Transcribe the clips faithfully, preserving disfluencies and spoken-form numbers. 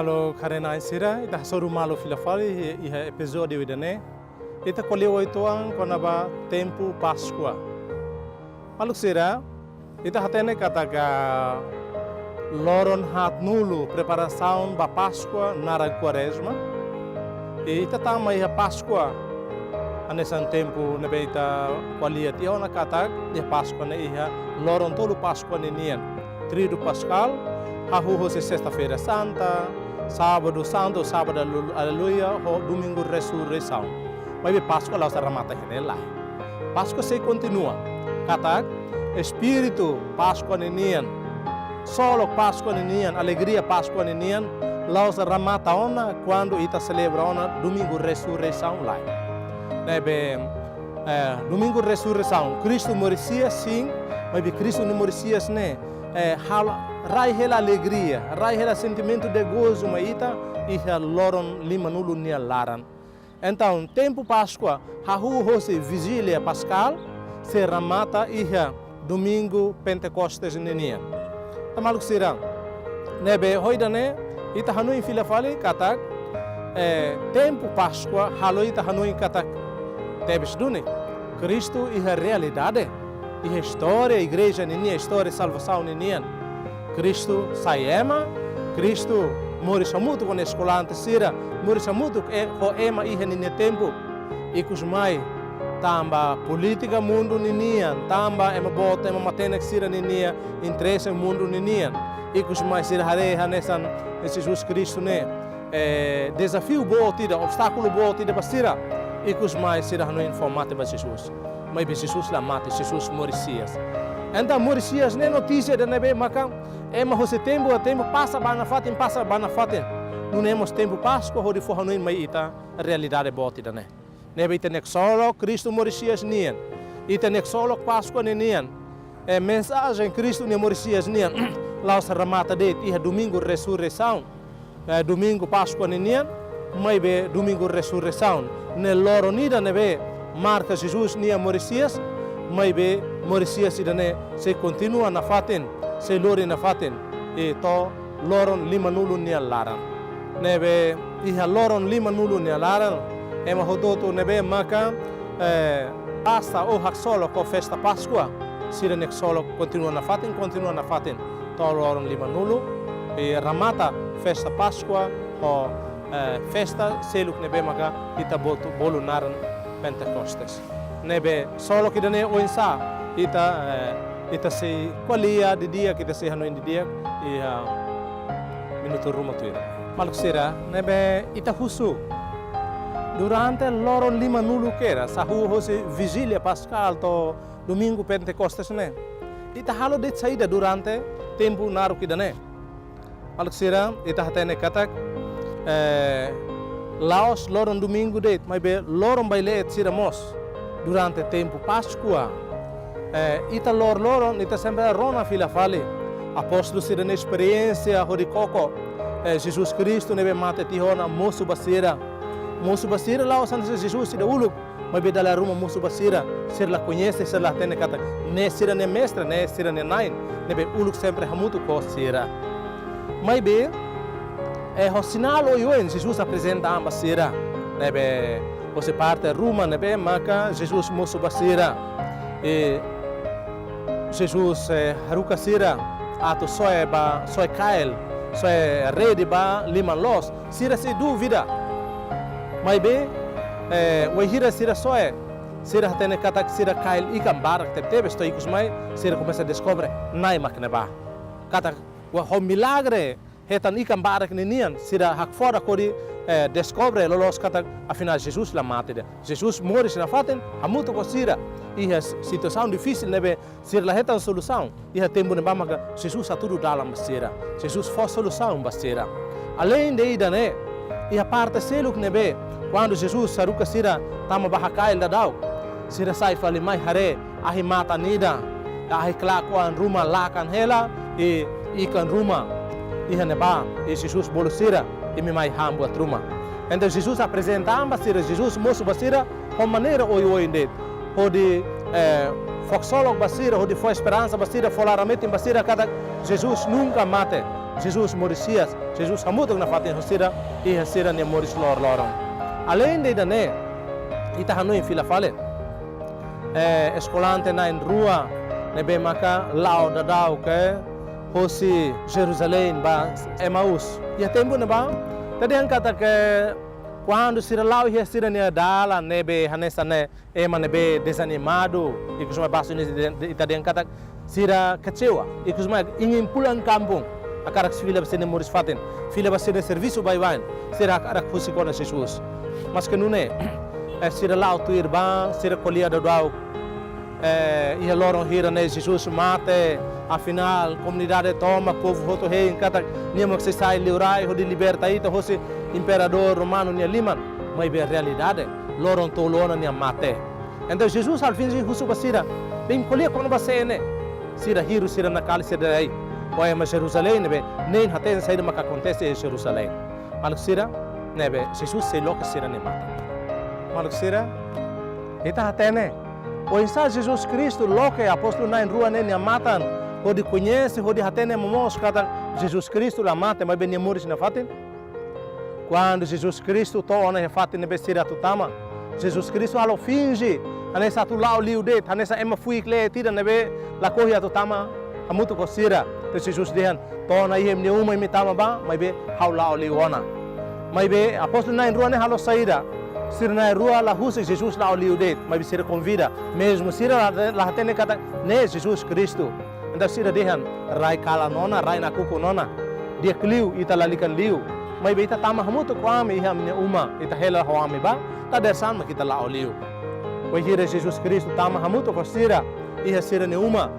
Halo, karena sira, ita hasoru malu fila fali iha, iha epizódiu ida-ne'e. Ita ko'alia uitoan kona-ba tempu Páskua. Maluk sira, ita hatene katak loron haatnulu preparasaun ba Páskua naran Kuarezma. I ita tama iha Páskua, hanesan tempu ne'ebé ita ko'alia tiha ona katak iha Páskua ne'e iha loron tolu Páskua ninian. Tríduo Paskál, hahú hosi Sesta-feira Santa, Sábadu Santu, Sábadu Alelu-, Aleluia, ho Domingu Resurreisaun. Maibé Páskua la'ós remata iha ne'e, lae. Páskua sei kontinua. Katak espíritu Páskua ninian, ksolok Páskua ninian, alegria Páskua ninian, la'ós remata ona kuandu ita selebra ona Domingu Resurreisaun, lae. Ne'ebé, eh, Domingu Resurreisaun, Kristu moris hi'as, sin, maibé Kristu nia moris hi'as ne'e, eh, hal-, rai hela alegria, rai hela sentimentu de gozo mai ita iha loron limanulu nia laran. Entaun, tempu Páskua, hahú hosi Vijília Paskál, sei remata iha Domingu Pentekostes ninian. Entaun maluk sira, ne'ebé ho ida-ne'e, ita hanoin fila fali katak, eh, tempu Páskua halo ita hanoin katak tebes duni, Kristu iha realidade, iha istória igreja ninian, istória salvasaun ninian. Kristu sai ema, Kristu moris hamutuk ho nia eskolante sira, moris hamutuk ho e-, ho ema iha ninia tempu. Ikus mai, tanba polítika mundu ninian, tanba ema boot, ema matenek sira-ninia interese mundu ninian. Ikus mai sira haree hanesan Jesus Kristu ne'e, eh, dezafiu boot ida, obstákulu boot ida ba sira. Ikus mai sira hanoin fó mate ba Jesus. Maibé Jesus la mate, Jesus moris hi'as. Entaun moris hi'as ne'e notísia ida ne'ebé maka ema hosi tempu ba tempu pasa ba nafatin, pasa ba nafatin. Nune'e mós tempu Páskua hodi fó hanoin mai ita realidade boot ida-ne'e. Ne'ebé ita-nia ksolok Kristu moris hi'as nian, ita-nia ksolok Páskua ninian, eh, mensajen Kristu nia moris hi'as nian, la'ós remata de'it iha Domingu Resurreisaun, eh, Domingu Páskua ninian, maibé Domingu Resurreisaun ne'e loron ida ne'ebé marka Jesus nia moris hi'as, maibé moris hi'as ida-ne'e sei kontinua nafatin, sei lori nafatin, i to'o loron limanulu nia laran. Ne'ebé iha loron limanulu nia laran, ema hotu-hotu ne'ebé maka, eh, pasa ou haksolok ho festa Páskua, sira-nia ksolok kontinua nafatin, kontinua nafatin to'o loron limanulu, i remata festa Páskua ho, eh, festa seluk ne'ebé maka ita botu bolu naran Pentekostes. Ne'ebé ksolok ida-ne'e oinsá ita, eh, ita sei ko'alia didi'ak, ita sei hanoin didi'ak iha minutu ruma tuir. Maluk sira, ne'ebé ita husu, durante loron limanulu kedas, hahú hosi Vijília Paskál to'o Domingu Pentekostes ne'e, ita halo de'it saida durante tempu naruk ida-ne'e? Maluk sira, ita hatene katak, eh, la'ós loron Domingu de'it, maibé loron Baileet sira mós. Durante tempu Páskua, eh, ita loroloron, ita sempre rona fila fali apóstolu sira-nia esperiénsia hodi koko, eh, Jesus Kristu ne'ebé mate tiha ona, mosu ba sira. Mosu ba sira la'ós hanesan Jesus ida uluk, maibé dala ruma mosu ba sira, sira la koñese, sira la hatene katak ne'e sira-nia mestre, ne'e sira-nia Na'i, ne'ebé uluk sempre hamutuk ho sira. Maibé, eh, ho sinál oioin Jesus aprezenta an ba sira, ne'ebé hosi parte ruma ne'ebé maka Jesus mosu ba sira. I Jesus, eh, haruka sira atu soe ba, soe kail, soe rede ba liman-loos. Sira sei dúvida. Maibé, eh, wainhira sira soe, sira hatene katak sira kail ikan barak tebetebes, to'o ikus mai sira komesa deskobre Na'i mak ne'ebá. Katak wa-, ho milagre hetan ikan barak ninian, sira hakfodak hodi, eh, deskobre loloos katak afinál Jesus la mate de'it. Jesus moris nafatin hamutuk ho sira iha s-, situasaun difisil ne'ebé sira la hetan solusaun. Iha tempu ne'ebá maka Jesus hatudu dalan ba sira. Jesus fó solusaun ba sira. Aleinde ida-ne'e, iha parte seluk ne'ebé, kuandu Jesus haruka sira tama ba hakail daudaun, sira sai fali mai haree ahi-matan ida, ahi klakoan ruma lakan hela, i ikan ruma iha ne'ebá, i Jesus bolu sira, imi mai han buat ruma. Entaun Jesus aprezenta an ba sira, Jesus mosu ba sira ho maneira oioin de'it, hodi, eh, fó ksolok ba sira, hodi fó esperansa ba sira, fó laran-metin ba sira katak Jesus nunka mate. Jesus moris hi'as, Jesus hamutuk nafatin ho sira, iha sira-nia moris loroloron. Aleinde ida-ne'e, ita hanoin fila fali. Eh, eskolante na'in-rua, ne'ebé maka la'o daudaun ke, hosi Jerusalém ba Emaús. Iha tempu ne'ebá, ita dehan katak kuandu sira la'o iha sira-nia dalan ne'ebé hanesan ne'e, ema ne'ebé dezanimadu, ikus mai basu ni ita dehan katak sira kecewa, ikus mai ingin pulang kampung, hakarak fila ba sira-nia moris fatin, fila ba sira-nia servisu baibain, sira hakarak husik ona Jesus. Maske nune'e, eh, sira la'o tuir ba, sira ko'alia daudaun, eh, iha loron hira ne'e Jesus mate, afinál, komunidade tomak, povu hotu hein katak nia mak sei sai liurai hodi liberta ita hosi imperadór romanu nia liman, maibé realidade, loron tolu ona nia mate. Entaun Jesus halo finje husu ba sira, bem ko'alia kona-ba sé ne'e. Sira hirus, sira nakali, sira dehan: Ó ema Jerusalém ne'ebé nein hatene saida maka akontese iha Jerusalém. Maluk sira, ne'ebé Jesus sei loke sira-nia matan. Maluk sira, ita hatene oinsá Jesus Kristu loke apóstolu na'in-rua ne'e nia matan, hodi koñese, hodi hatene momoos katak Jesus Kristu la mate, maibé nia moris nafatin? Kuandu Jesus Kristu to'o ona iha fatin ne'ebé sira atu tama, Jesus Kristu halo finje hanesan atu la'o liu de'it, hanesan ema fuik leet ida ne'ebé lakohi atu tama hamutuk ho sira. Entaun Jesus dehan: To'o ona iha imi-nia uma, imi tama bá, maibé ha'u la'o liu ona. Maibé apóstolu na'in-rua ne'e halo saida? Sira na'in-rua la husik Jesus la'o liu de'it, maibé sira konvida, mezmu sira la, la hatene katak ne'e Jesus Kristu. Entaun sira dehan: Rai kalan ona, rai nakukun ona. Di'ak liu, ita lalika liu. Maibé ita tama hamutuk ho ami iha ami-nia uma, ita hela ho ami bá, dadeer-saan mak ita la'o liu. Wainhira Jesus Kristu tama hamutuk ho sira iha sira-nia uma,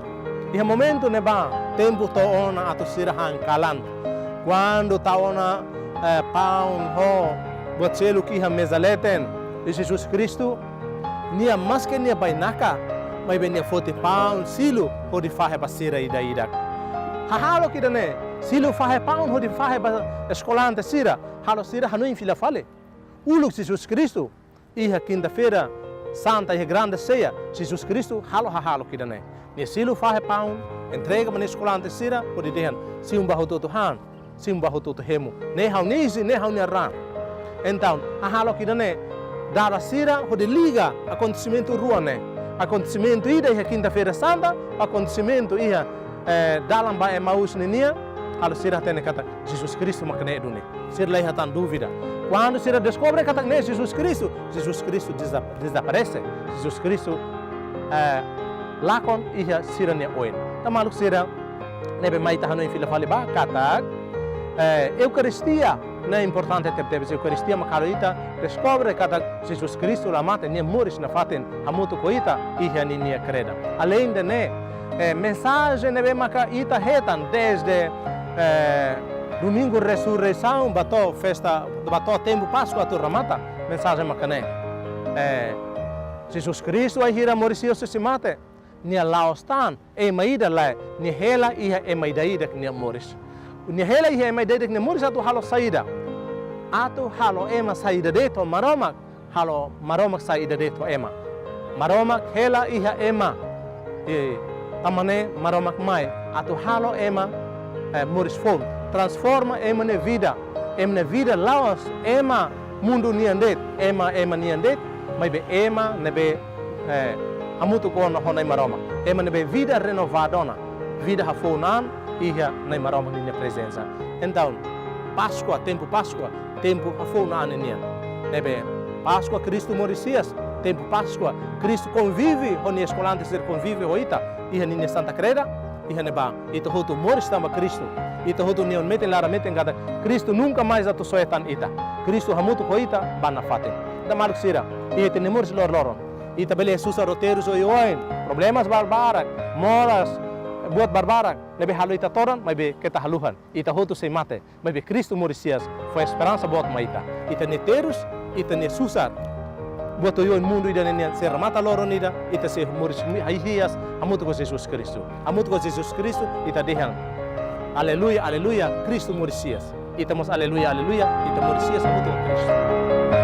iha momentu ne'ebá, tempu to'o ona atu sira han kalan. Kuandu tau ona, eh, paun ho buat seluk iha meza leten, i Jesus Kristu, nia maske nia bainaka, maibé nia foti paun, silu hodi fahe ba sira ida-idak. Hahalok ida-ne'e, silu fahe paun hodi fahe ba eskolante sira, halo sira hanoin fila fali. Uluk Jesus Kristu, iha Kinta-feira Santa, iha Grande Seia, Jesus Kristu halo hahalok ida-ne'e. Nia silu fahe paun, entrega ba nia eskolante sira, hodi dehan: Simu bá hotu-hotu han, simu bá hotu-hotu hemu. Ne'e ha'u-nia isin, ne'e ha'u-nia raan. Entaun, hahalok ida-ne'e dada sira hodi liga akontesimentu rua ne'e. Akontesimentu ida iha Kinta-feira Santa, akontesimentu iha, eh, dalan ba Emaús ninian, halo sira hatene katak Jesus Kristu mak ne'e duni. Sira la iha tan dúvida. Kuandu sira deskobre katak ne'e Jesus Kristu, Jesus Kristu deza-, dezaparese. Jesus Kristu, eh, lakon iha sira-nia oin. Entaun maluk sira, ne'ebé mai ita hanoin fila fali bá katak, eh, Eukaristia ne'e importante tebetebes. Eukaristia mak halo ita deskobre katak Jesus Kristu la mate, nia moris nafatin hamutuk ho ita iha ninia kreda. Aleinde ne'e, eh, mensajen ne'ebé maka ita hetan dezde, eh, Domingu Resureisaun bá to'o festa, bá to'o tempu Páskua atu remata, mensajen maka ne'e. Eh, Jesus Kristu wainhira moris hi'as husi mate, nia la'ós tan ema ida, lae, nia hela iha ema ida-idak nia moris. Nia hela iha ema ida-idak nia moris atu halo saida? Atu halo ema sai ida de'it ho Maromak, halo Maromak sai ida de'it ho ema. Maromak hela iha ema, i tan ne'e Maromak mai atu halo ema, eh, moris foun, transforma ema nia vida. Ema nia vida la'ós ema mundu nian de'it, ema, ema nian de'it, maibé ema ne'ebé, eh, hamutuk ona ho Na'i Maromak. Ema ne'ebé vida renovada ona, vida hafoun an iha Na'i Maromak ninia prezensa. Entaun, Páskua, tempu Páskua, tempu hafoun an nian. Ne'ebé Páskua Kristu moris hi'as, tempu Páskua Kristu konvive ho nia eskolante sira, konvive ho ita iha ninia Santa Kreda, iha ne'ebá ita hotu moris tanba Kristu. Ita hotu neon metin laran metin katak Kristu nunka mais atu soe tan ita. Kristu hamutuk ho ita bá nafatin. Entaun maluk sira, iha ita-nia moris loroloron, ita bele susar ho terus oioin, problemas barbarak, moras, buat barbarak ne'ebé halo ita todan, maibé keta haluhan. Ita hotu sei mate, maibé Kristu moris hi'as fó esperansa boot mai ita. Ita-nia terus, ita-nia susar, buat oioin mundu ida-ne'e nian sei remata loron ida, ita sei moris hi'as hamutuk ho Jesus Kristu. Hamutuk ho Jesus Kristu, ita dehan: Aleluia, aleluia, Kristu moris hi'as. Ita mós aleluia, aleluia, ita moris hi'as hamutuk ho Kristu.